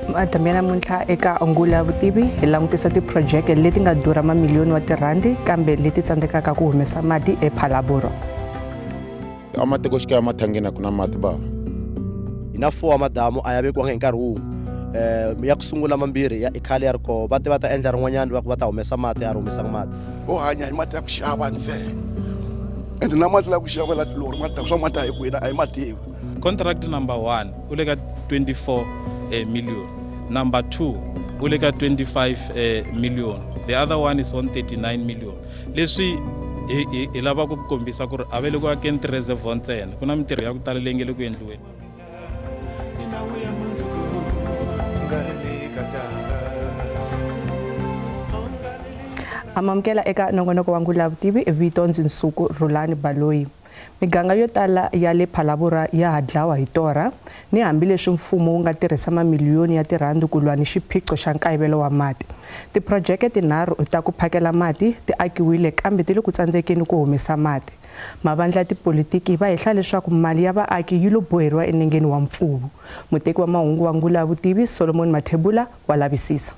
Madyambu ya namuntlha eka Ngula Vutivi hi langutisa tiphurojeke leti nga durha mamiliyoni wa tirhandi kambe leti tsandzekaka ku humesa mati ePhalaborwa. Ematikoxikaya mathangini a ku na mati bava. Hi na 4 madamu a ya vekiwanga hi nkarhi wun'we. Ya ku sungula mambirhi ya i khale ya ri koho, va te va ta endla rin'wanyana va ku va ta humesa mati, a ri humesanga mati. Ho hanya hi mati ya ku xava ntsena, ende na mati la ku xava la tilori mati swa mati a hi kwini a hi mativi. Contract number 1 u le ka 24 million, number 2 u le ka 25 million, the other one is on 39 million. Leswi hi lava ku kombisa ku ri a va le ku akeni ti-reservoir ntsena, ku na mintirho ya ku tala leyi nge le ku endliweni. Amamukela eka nongonoko wa Ngula Vutivi, vito ndzi Nsuku Rhulani Baloyi. Miganga yo tala ya le Phalaborwa ya ha dlawa hi torha, ni hambileswi mfumo wu nga tirhisa mamiliyoni ya tirhandi ku lwa ni xiphiqo xa nkayivelo wa mati. Tiphurojeke tinharhu ta ku phakela mati ti akiwile kambe ti le ku tsandzekeni ku humesa mati. Mavandla ya tipolitiki va hehla leswaku mali ya vaaki yi lo boheriwa enengeni wa mpfuvu. Muteki wa mahungu wa Ngula Vutivi Solomon Mathebula wa lavisisa.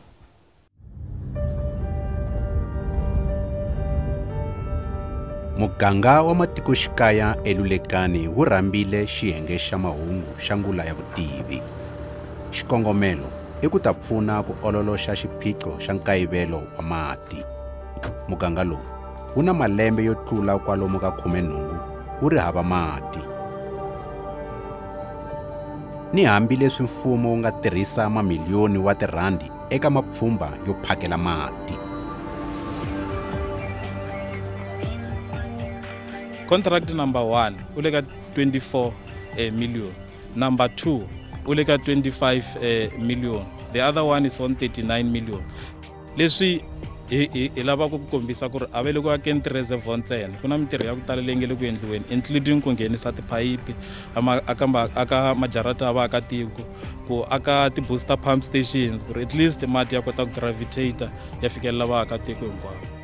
Muganga wa matikoxikaya eLulekani wu rhambile xiyenge xa mahungu xa Ngula ya Vutivi. Xikongomelo i ku ta pfuna ku ololoxa xiphiqo xa nkayivelo wa mati. Muganga lowu wu na malembe yo tlula kwalomu ka 18 wu ri hava mati. Ni hambileswi mfumo wu nga tirhisa mamiliyoni wa tirhandi eka mapfhumba yo phakela mati. Contract number 1 u le ka 24 million, number 2 u le ka 25 million, the other one is on 39 million. Leswi hi lava ku kombisa ku ri a va le ku akeni ti-reservoir ntsena, ku na mintirho ya ku tala leyi nge le ku endliweni, including ku nghenisa tiphayiphi aka majarata ya vaakatiko, ku aka ti-booster pump stations ku ri at least mati ya kota ku gravitate ya fikelela vaakatiko hinkwavo.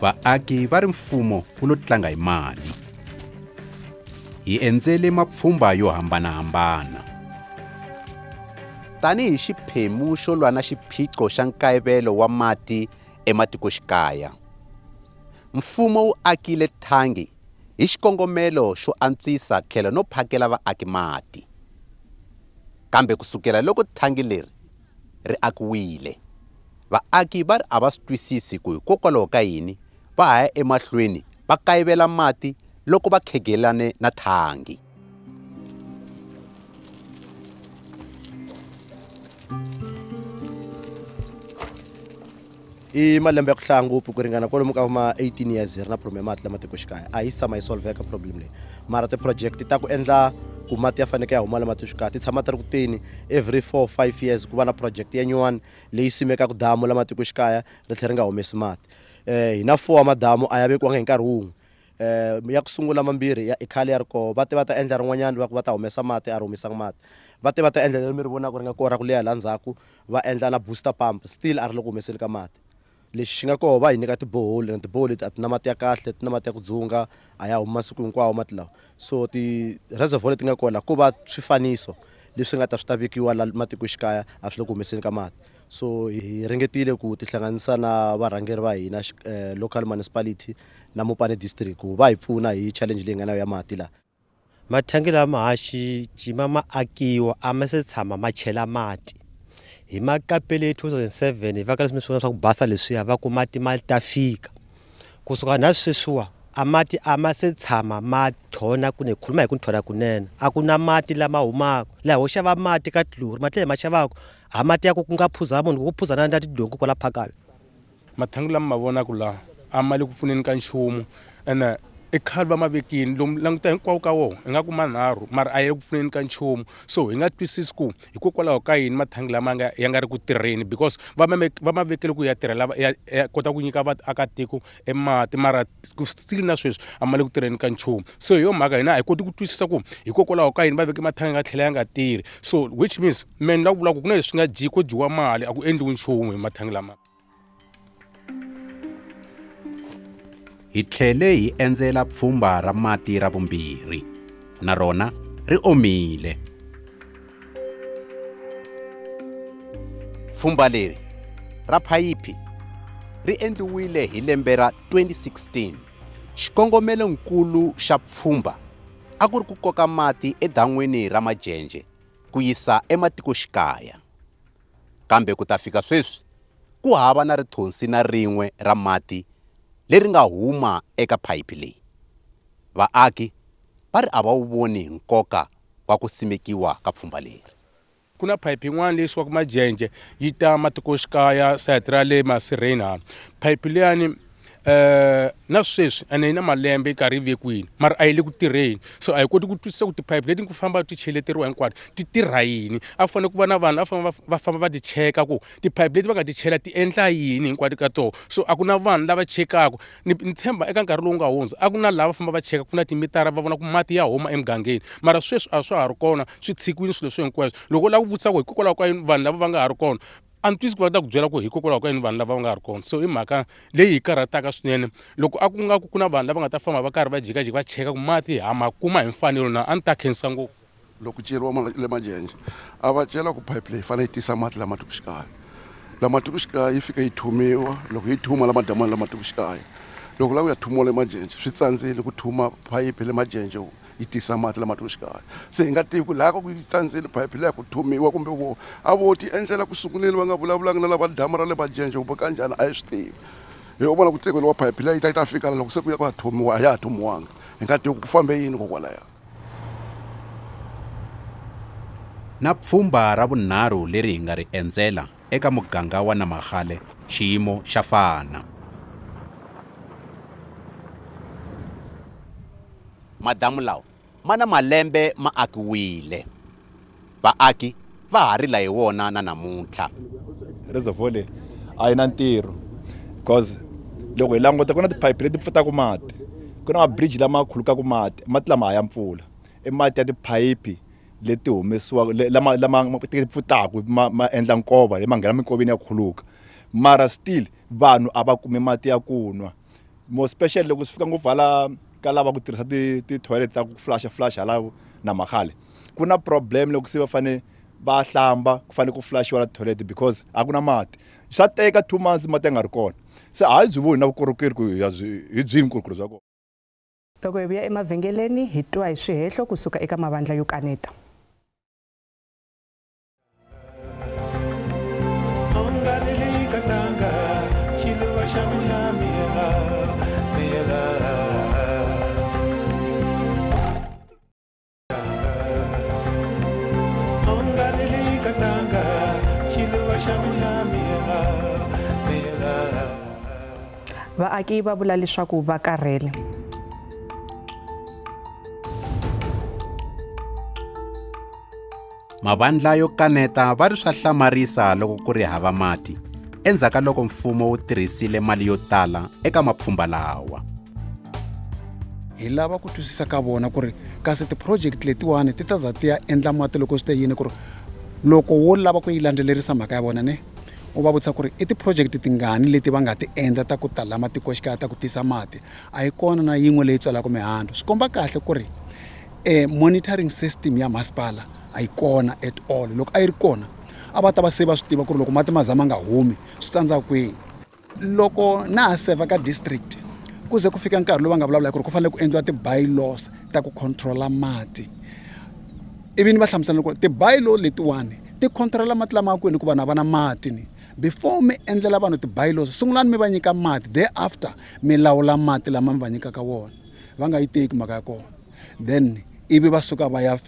Vaaki va ri mfumo wu lo tlanga hi mali. Hi endzele mapfhumba yo hambanahambana. Tanihi xiphemu xo lwa na xiphiqo xa nkayivelo wa mati ematikoxikaya, mfumo wu akile thangi hi xikongomelo xo antswisa tlhelo no phakela vaaki mati. Kambe kusukela loko thangi leri ri akiwile, vaaki va ri a va swi twisisi ku hikokwalaho ka yini va ha ya emahlweni va kayivela mati loko va khegelane na thangi. I malembe ya ku hlaya ngopfu ku ringana kwalomu ka ma 18 years hi ri na problem ya mati la matikoxikaya. A hi si tshama yi solveka problem leyi, mara ti-project ta ku endla ku mati ya faneke ya huma la matikoxikaya ti tshama ti ri ku teni every 4 5 years ku va na project ya nyuwani leyi simekaka damu la matikoxikaya ri tlhela ri nga humesi mati. Hi na 4 madamu a ya vekiwanga hi nkarhi wun'we. Ya ku sungula mambirhi ya i khale ya ri koho, va te va ta endla rin'wanyana va ku va ta humesa mati, a ri humesanga mati. Va te va ta endla leri mi ri vonaka ri nga koho ra ku leha laha ndzhaku, va endla na booster pump, still a ri le ku humeseni ka mati. Lexi xi nga koho va hi nyika tiboholi, na tiboholi leti a ti na mati ya kahle, ti na mati ya ku dzunga, a ya humi masiku hinkwawo mati lawa. So ti-reservoir leti nga kona ko va swifaniso leswi nga ta swi ta vekiwa la matikoxikaya, a swi le ku humeseni ka mati. So hi ringetile ku tihlanganisa na varhangeri va hina, local municipality na Mopani district, ku va hi pfuna hi challenge leyi nga na ya mati la. Mathangi lama ha xicima ma akiwa a ma se tshama ma chela mati. Hi makapele 2007 hi va ka leswi swi swa ku basa leswiya va ku mati ma ta fika. Kusuka na sweswiwa a mati a ma se tshama ma thona ku ne khuluma hi ku thona kunene. A ku na mati lama humaka. Laha ho xava mati ka tilori, mati lama xavaka ha mati ya ku nga phuza munhu ku phuza na tidonki kwala phakala. Mathangi lama ma vonaka laha a ma le ku pfuneni ka nchumu, ene i khale va ma vekile lomu languta hinkwako ka wona i nga ku manharhu mara a ya le ku pfuneni ka nchumu. So hi nga twisisi ku hikokwalaho ka yini mathangi lama ya nga ri ku tirheni, because va ma vekele ku ya tirhela ya kota ku nyika vaakatiko e mati, mara still na sweswi a ma le ku tirheni ka nchumu. So hi yo mhaka hina a hi koti ku twisisa ku hikokwalaho ka yini va veke mathangi ya nga tlhela ya nga tirhi. So which means me ni lava ku vula ku ku na leswi nga dyi ko dyiwa mali, a ku endliwi nchumu hi mathangi lama. Hi tlhele hi endzela pfhumba ra mati ra vumbirhi, na rona ri omile. Pfhumba leri ra phayiphi ri endliwile hi lembe ra 2016. Xikongomelonkulu xa pfhumba a ku ri ku koka mati edan'wini ra Majenje ku yisa ematikoxikaya. Kambe ku ta fika sweswi ku hava na rithonsi na rin'we ra mati leri nga huma eka phayiphi leyi. Vaaki va ri a va wu voni nkoka wa ku simekiwa ka pfhumba leri. Ku na phayiphi yin'wana leyi yisiwaka Majenje yi ta matikoxikaya sayiti ra le Masirheni hala. Phayiphi liyani na sweswi ene yi na malembe yi karhi yi vekiwile, mara a yi le ku tirheni. So a hi koti ku twisisa ku tiphayiphi leti ku famba ti cheleteriwa hinkwato ti tirha yini. A fanele ku va na vanhu a va famba va ti cheka ku tiphayiphi leti va nga ti chela ti endla yini hinkwato ka tona. So a ku na vanhu lava chekaka. Ni tshemba eka nkarhi lowu nga hundza a ku na lava famba va cheka, ku na timitara va vona ku mati ya huma emugangeni, mara sweswi a swa ha ri kona, swi tshikiwile swilo leswi hinkwaswo. Loko u lava ku vutisa ku hikokwalaho ka yini vanhu lava va nga ha ri kona, a ni twisi ku va ta ku byela ku hikokwalaho ka yini vanhu lava va nga ha ri kona. So i mhaka leyi hi karhataka swinene. Loko a ku nga ku na vanhu lava nga ta famba va karhi va jikajika va cheka ku mati ha ma kuma hi mfanelo na, a ni ta khensa ngopfu. Loko ceriwa le Majenje a va cela ku pipe leyi fanele yi tisa mati lama matikoxikaya, lama matikoxikaya yi fika yi thumiwa. Loko yi thuma la madamani lama matikoxikaya, loko la ku ya thumiwa le Majenje swi tsandzile ku thuma phayiphi le Majenje yi tisa mati lama matikoxikaya. Se hi nga tivi ku laha ku yi tsandzile phayiphi leya ku thumiwa kumbe vo a vo ti endlela ku sunguleni va nga vulavulanga na lava damu ra le Majenje kumbe kanjhani, a hi swi tivi. Hi u vona ku tekeriwa phayiphi leyi yi ta fika loko se ku ya ku ya thumiwa, a ya ha thumiwanga. Hi nga tivi ku fambe yini kokwalaya. Na pfhumba ra vunharhu leri hi nga ri endzela eka muganga wa Namagale, xiyimo xa fana. Madamu lawa ma na malembe ma akiwile, vaaki va ha rila hi wona na namuntlha. Reservoir leyi a yi na ntirho because loko hi languta ku na tiphayiphi leti pfutaka mati, ku na mabridge lama khulukaka mati, mati lama a ya mpfula i mati ya tiphayiphi leti humesiwaka lama ti pfutaka ma endla nkova lama nghena minkoveni ya khuluka, mara still vanhu a va kumi mati ya ku nwa. More especially loko swi fika ngopfu hala ka lava ku tirhisa ti-toilet ta ku flush hala Namagale, ku na problem loko se va fanele va hlamba ku fanele ku flushiwa la toilet because a ku na mati. Swa teka 2 months mati ya nga ri kona. Se a hi byi voni na vukorhokeri ku hi byihi vukorhokeri bya kona. Loko hi vuya emavhengeleni hi twa hi swihehlo kusuka eka mavandla yo kaneta. Vaaki va vula leswaku va karhele. Mavandla yo kaneta va ri swa hlamarisa loko ku ri hava mati endzhaku ka loko mfumo wu tirhisile mali yo tala eka mapfhumba lawa. Hi lava ku twisisa ka vona ku ri kasi ti-project letiwani ti ta za ti ya endla mati loko swi te yini, ku ri loko wo lava ku yi landzelerisa mhaka ya vona ne u va vutisa ku ri i ti-project tingani leti va nga ti endla ta ku tala matikoxikaya ta ku tisa mati, a yi kona na yin'we leyi tswalaka mihandzu. Swi komba kahle ku ri monitoring system ya masipala a yi kona at all. Loko a yi ri kona a va ta va se va swi tiva ku ri loko mati ma za ma nga humi swi tsandza kwini. Loko na ha seva ka district ku ze ku fika nkarhi lowu va nga vulavula ku ri ku fanele ku endliwa ti-bylaws ta ku controla mati, ivi ni va hlamusela loko ti-bylaw letiwani ti controla mati lama kwini ku vanhu a va na mati ni. Before mi endlela vanhu ti-bylaws, sungulani mi va nyika mati, thereafter mi lawula mati lama mi va nyikaka wona. Va nga yi teki mhaka ya kona, then ivi va suka va ya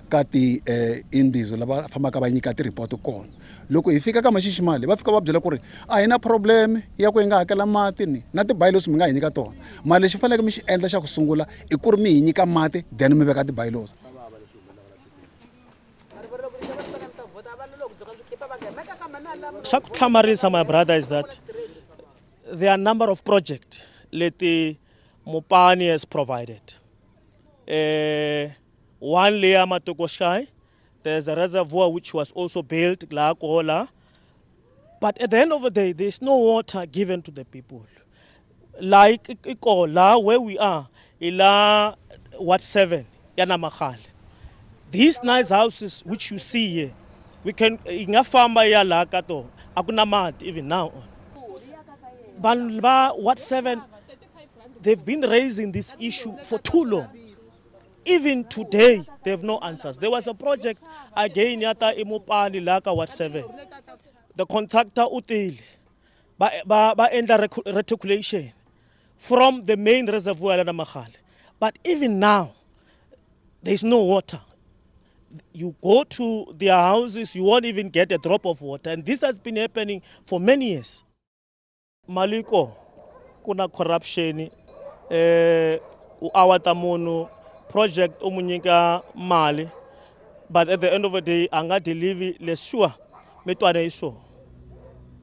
ka ti imbizo lava fambaka va nyika ti-report kona. Loko hi fika ka Maxiximali va fika va byela ku ri a hi na problem ya ku hi nga hakela mati ni na ti-bylaws mi nga hi nyika tona, mara lexi faneleke mi xi endla xa ku sungula i ku ri mi hi nyika mati then mi veka ti-bylaws. Swa ku hlamarisa, my brother, is that there are a number of projects leti Mopani has provided. One layer Matikoxikaya, there's a reservoir which was also built, la Kola. But at the end of the day, there's no water given to the people. Like iko la where we are ila Ward 7 ya Namakgale. These nice houses which you see here, we can inga famba ya la ka to akuna mati even now on. Vanhu va Ward 7, they've been raising this issue for too long. Even today, they have no answers. There was a project again yata imopani laka Ward 7. The contractor utile ba endla reticulation from the main reservoir la Namakgale. But even now, there is no water. You go to their houses, you won't even get a drop of water. And this has been happening for many years. Maliko, kuna corruption, awata munhu project umunyika mali, but at the end of the day, anga deliver le sure metwana iso.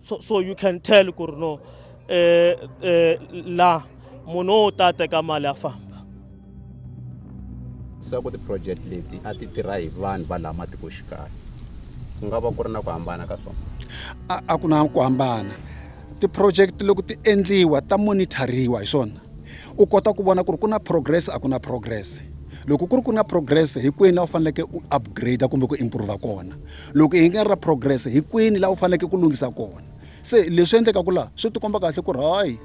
So you can tell kurno la munhu ta teka mali a famba. Sa ku ti-project leti a ti tirha hi vanhu va laha matikoxikaya, ku nga va ku ri na ku hambana ka swona? A ku na ku hambana. Ti-project loko ti endliwa ta monitoriwa hi swona, u kota ku vona ku ri ku na progress a ku na progress. Loko ku ri ku na progress hi kwini laha u faneleke u upgrade kumbe ku improve kona, loko hi nga ri na progress hi kwini laha u faneleke ku lunghisa kona. Se leswi endlekaka laha swi tikomba kahle ku ri hayi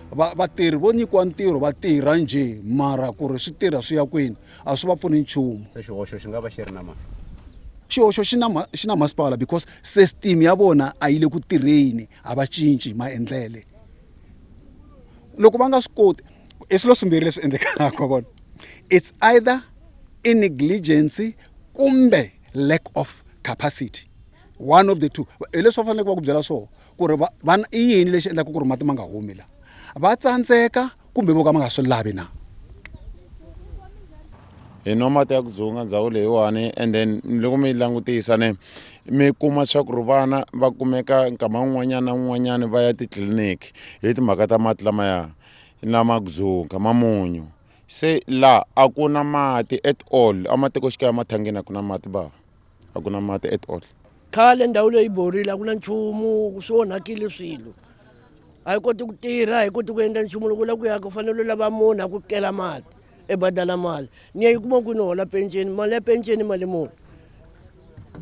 vatirhi vo nyikiwa ntirho va tirha njhe, mara ku ri swi tirha swi ya kwini a swi va pfuni nchumu. Se xihoxo xi nga va xi ri na mani? Xihoxo xi na masipala because system ya vona a yi le ku tirheni, a va cinci maendlele. Loko va nga swi koti, i swilo swimbirhi leswi endlekaka vona. It's either negligence kumbe lack of capacity, one of the two. Hi leswi va faneleke va ku byela swona ku ri i yini lexi endlaka ku ri mati ma nga humi la, va tsandzeka kumbe vo ka ma nga swi lavi na. Hi nwa mati ya ku dzunga ndhawu leyiwani, and then loko mi langutisa ne mi kuma swa ku ri vana va kumeka nkama wun'wanyana na wun'wanyana va ya titliliniki hi timhaka ta mati lamaya lama ku dzunga ma munyu. Se la a ku na mati at all, ematikoxikaya mathangeni a ku na mati bava, a ku na mati at all. Khale ndhawu leyi borile, a ku na nchumu, swi onhakile swilo, a hi koti ku tirha, a hi koti ku endla nchumu. Loko u lava ku ya ku fanele u lava munhu a ku kela mati, i badala mali. Ni ya yi kuma ku ni hola penceni, mali ya penceni mali muni,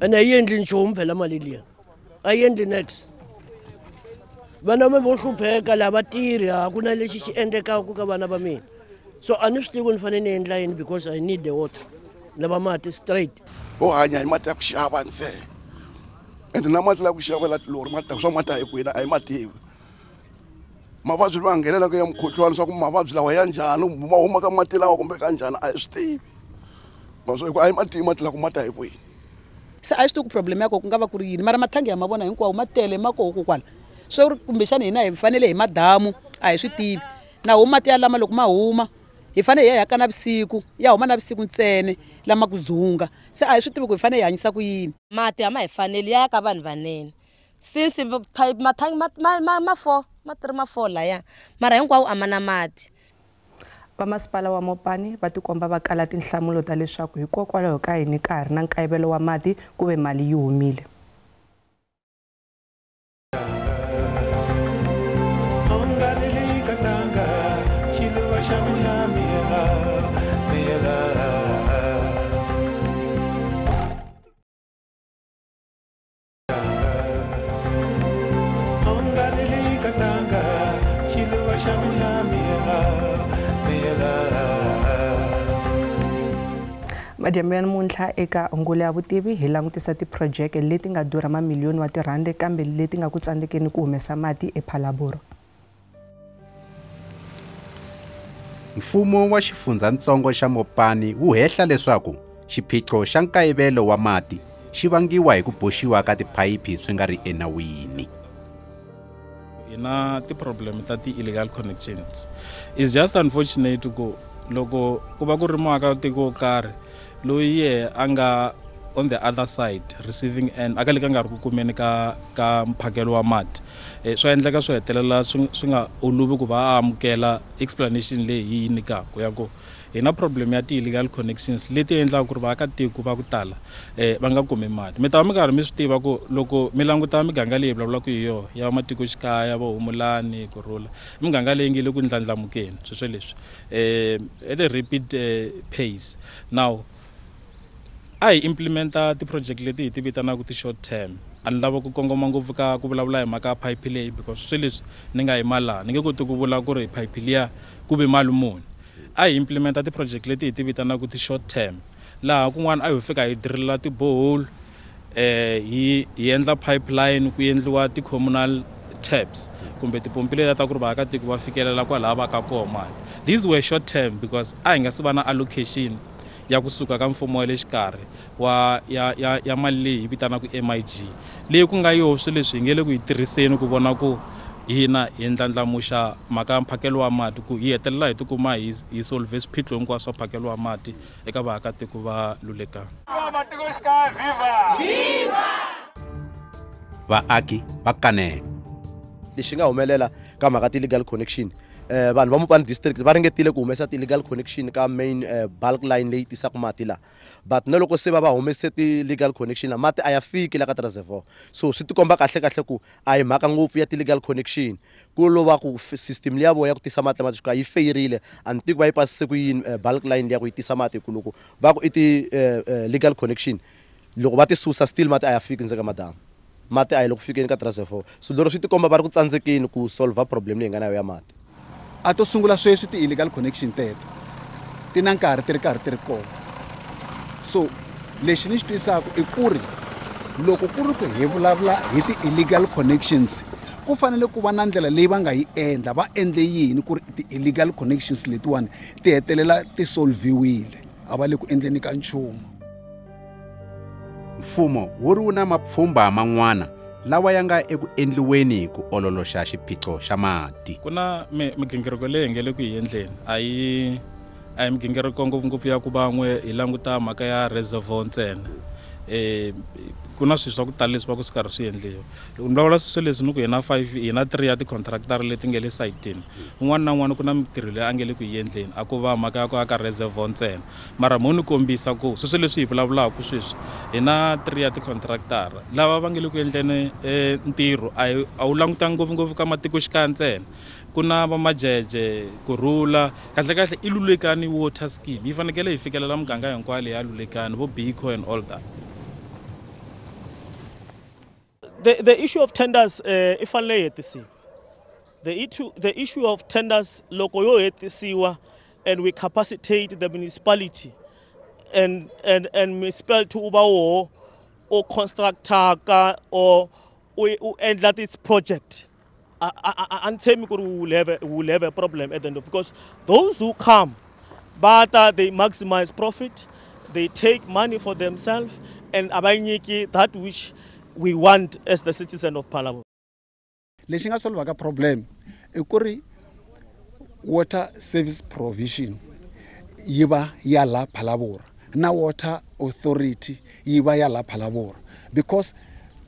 ene a yi endli nchumu phela mali liya, a yi endli next. Vana va vo hlupheka laha va tirhi, a ku na lexi xi endlekaka ka vana va mina. So a ni swi tivi ku ni fanele ni endla yini because I need the water, lava mati straight. Ho hanya hi mati ya ku xava ntsena, ende na mati la ku xava la tilori mati swa mati a hi kwini a hi mativi. Mavabyi ma nghenelaka ya mukhuhlwani swa ku mavabyi lawa ya njhani, ma huma ka mati lawa kumbe ka njhani a hi swi tivi. Maswo a hi mativi mati la ku mati a hi kwini. Se a hi swi tivi ku problem ya kona ku nga va ku ri yini, mara mathangi ya ma vona hinkwawo ma tele ma koho kokwala. Swo ri kumbexana hina hi fanele hi madamu a hi swi tivi. Na huma mati ya lama loko ma huma hi fanele hi ya ka navusiku, ya huma navusiku ntsena lama ku dzunga. Se a hi swi tivi ku hi fanele hi hanyisa ku yini. Mati a ma hi faneli ya ka vanhu vanene, since mathangi ma 4 ma 3 ma 4 laya, mara hinkwawo a ma na mati. Vamasipala wa Mopani va tikomba va kala tinhlamulo ta leswaku hikokwalaho ka yini ka ha ri na nkayivelo wa mati ku ve mali yi humile. Madyambu ya namuntlha eka Ngula ya Vutivi hi langutisa tiphurojeke leti nga durha mamiliyoni wa tirhandi kambe leti nga ku tsandzekeni ku humesa mati ePhalaborwa. Mfumo wa xifundzhantsongo xa Mopani wu hehla leswaku xiphiqo xa nkayivelo wa mati xi vangiwa hi ku boxiwa ka tiphayiphi swi nga ri enawini. Ina ti-problem ta ti-illegal connections. It's just unfortunate ku loko ku va ku ri muakatiko wo karhi loyi yehe a nga on the other side receiving end a ka le ka nga ri ku kumeni ka mphakelo wa mati, swa endleka swi hetelela swi nga olovi ku va a amukela explanation leyi hi yi nyikaka ya ku Hi na problem ya ti-illegal connections leti endlaka ku ri vaakatiko va ku tala va nga kumi mati. Mi ta va mi karhi mi swi tiva ku loko mi languta miganga leyi hi vulavulaka hi yona ya matikoxikaya, vo Humulani, Kurhula, i miganga leyi nge le ku ndlandlamukeni sweswo leswi at a rapid pace. Now a hi implementa ti-project leti hi ti vitanaka ti-short term. A ni lava ku kongoma ngopfu ka ku vulavula hi mhaka ya phayiphi leyi because swilo leswi ni nga yima laha ni nge koti ku vula ku ri phayiphi liya ku ve mali muni. A hi implementa ti-project leti hi ti vitanaka ti-short term, laha kun'wana a hi fika hi drilla ti-borehole, hi endla pipeline ku endliwa ti-communal taps kumbe tipompi letiya ta ku ri vaakatiko va fikelela kwalaha va ka kona mali. These were short term because a hi nga si va na allocation ya kusuka ka mfumo wa le xikarhi wa ya mali leyi hi vitanaka MIG, leyi ku nga yoho swilo leswi hi nge le ku yi tirhiseni ku vona ku hina hi ndlandlamuxa mhaka ya mphakelo wa mati ku hi hetelela hi tikuma hi solve swiphiqo hinkwaswo swa mphakelo wa mati eka vaakatiko va Lulekani. Vaaki va kaneta. Lexi nga humelela ka mhaka ti-illegal connection, vanhu va Mopani district va ringetile ku humesa ti-illegal connection ka main bulk line leyi tisaka mati la, but na loko se va humese ti-legal connection la, mati a ya fiki la ka reservoir. So swi tikomba kahle kahle ku a hi mhaka ngopfu ya ti-legal connection, ku lo va ku system liya vo ya ku tisa mati lama matikoxikaya yi feyirile. A ni tivi va yi pasise ku yini bulk line liya ku yi tisa mati, hi ku loko va ku i ti-legal connection loko va ti susa still mati a ya fiki ndzeni ka madamu, mati a yi le ku fikeni ka reservoir. So lero swi tikomba va ri ku tsandzekeni ku solve problem leyi nga na yo ya mati. A to sungula sweswi ti-illegal connection teto ti na nkarhi ti ri karhi ti ri kona. So lexi ni xi twisaka i ku ri loko ku ri ku hi vulavula hi ti-illegal connections, ku fanele ku va na ndlela leyi va nga yi endla, va endle yini ku ri ti-illegal connections letiwani ti hetelela ti solviwile, a va le ku endleni ka nchumu. Mfumo wu ri wu na mapfhumba man'wana lawa ya nga eku endliweni ku ololoxa xiphiqo xa mati. Ku na migingiriko leyi hi nge le ku yi endleni, a yi migingiriko ngopfungopfu ya ku van'we hi languta mhaka ya reservoir ntsena. Ku na swilo swa ku tala leswi va ku swi karhi swi endliwa. Loko ni vulavula swilo leswi ni ku hi na 5, hi na 3 ya ti-contractor leti nge le sayitini, un'wana na un'wana ku na mitirho leyi a nge le ku yi endleni, a ku va mhaka ya ku aka reservoir ntsena. Mara mo ni kombisa ku sweswo leswi hi vulavulaka sweswi hi na 3 ya ti-contractor lava va nge le ku endleni ntirho a wu langutanga ngopfungopfu ka matikoxikaya ntsena. Ku na va Majeje, Kurhula, kahle kahle i Lulekani water scheme yi fanekele yi fikelela muganga hinkwayo leyi ya Lulekani, vo Biko and all that. The issue of tenders i fanele yi hetisiwa. The issue of tenders loko yo hetisiwa and we capacitate the municipality and municipality u va woho o constructaka or u endla this project, a ni tshembi ku ri we will have a problem at the end of, because those who come but they maximize profit, they take money for themselves and a va nyiki that which we want as the citizen of Phalaborwa. Lexi nga solvaka problem i ku ri water service provision yi va ya la Phalaborwa na water authority yi va ya la Phalaborwa, because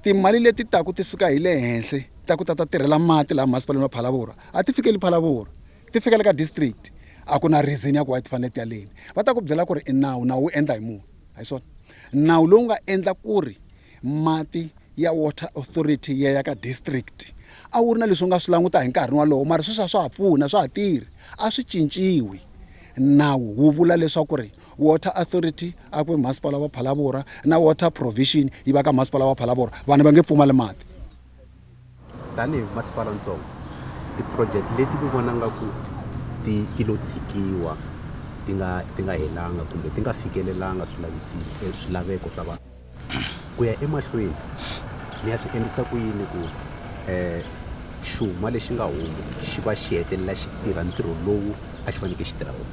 timali leti taku ti suka hi le henhla ta ku ta tirhela mati laha masipaleni wa Phalaborwa a ti fikeli Phalaborwa, ti fikela ka district. A ku na reason ya ku va ti fanele ti ya leni. Va ta ku byela ku ri i nawu, nawu wu endla hi munhu, a hi swona. Nawu lowu nga endla ku ri mati ya water authority ya ya ka district a wu ri na leswi u nga swi languta hi nkarhi wolowo, mara sweswi a swa ha pfuna, swa ha tirhi, a swi cinciwi. Nawu wu vula leswaku ri water authority a ku masipala wa Phalaborwa na water provision yi va ka masipala wa Phalaborwa, vanhu va nge pfumali mati. Tanihi masipala ntsongo, ti-project leti mi vona nga ku ti lo tshikiwa ti nga helanga kumbe ti nga fikelelanga swilaveko swa vanhu ku ya emahlweni, mi ya swi endlisa ku yini ku xuma lexi nga huma xi va xi hetelela xi tirha ntirho lowu a xi fanekele xi tirha wona?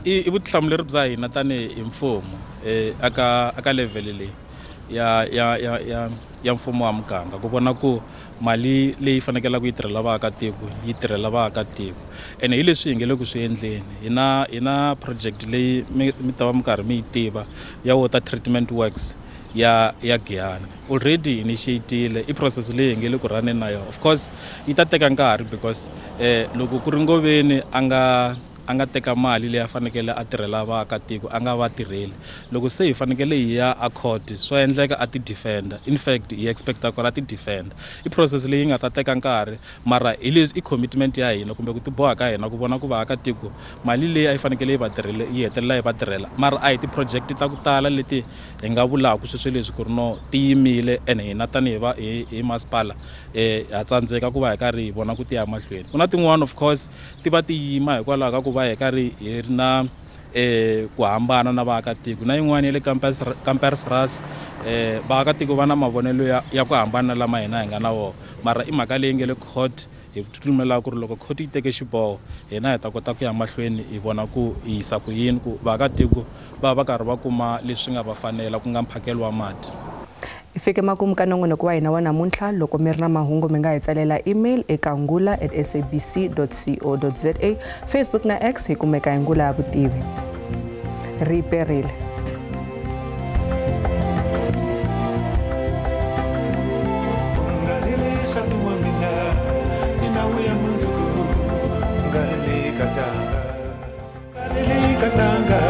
I vutihlamuleri bya hina tanihi mfumo aka level leyi ya mfumo wa muganga ku vona ku mali leyi fanekelaka yi tirhela vaakatiko yi tirhela vaakatiko. Ene hi leswi hi nge le ku swi endleni, hi na project leyi mi ta va mi karhi mi yi tiva ya water treatment works ya Giyani. Already initiatile i process leyi hi nge le ku running na yona. Of course yi ta teka nkarhi because loko ku ri Ngoveni a nga a nga teka mali leyi a fanekele a tirhela vaakatiko a nga va tirheli. Loko se hi fanekele hi ya a court, swa endleka a ti defender. In fact, hi expecta ku ri a ti defender. I process leyi nga ta teka nkarhi, mara hi leswi i commitment ya hina kumbe ku tiboha ka hina ku vona ku vaakatiko mali leyi a yi fanekele yi va tirhele yi hetelela yi va tirhela. Mara a hi ti-project ta ku tala leti hi nga vulaka sweswo leswi ku ri no ti yimile, ene hina tanihi va hi masipala ha tsandzeka ku va hi karhi hi vona ku ti ya mahlweni. Ku na tin'wana of course ti va ti yima hikwalaho ka ku va hi karhi hi ri na ku hambana na vaakatiko. Na yin'wana ya le Kampersras, vaakatiko va na mavonelo ya ku hambana lama hina hi nga na wona, mara i mhaka leyi nge le court. Hi pfumela ku ri loko court yi teke xiboho, hina hi ta kota ku ya mahlweni hi vona ku hi yisa ku yini ku vaakatiko va va karhi va kuma leswi nga va fanela, ku nga mphakelo wa mati. Hi fike makumu ka nongonoko wa hina wa namuntlha. Loko mi ri na mahungu mi nga hi tsalela email eka ngula@sabc.co.za. Facebook na X hi kumeka hi Ngula ya Vutivi. Ri perile. Katanga,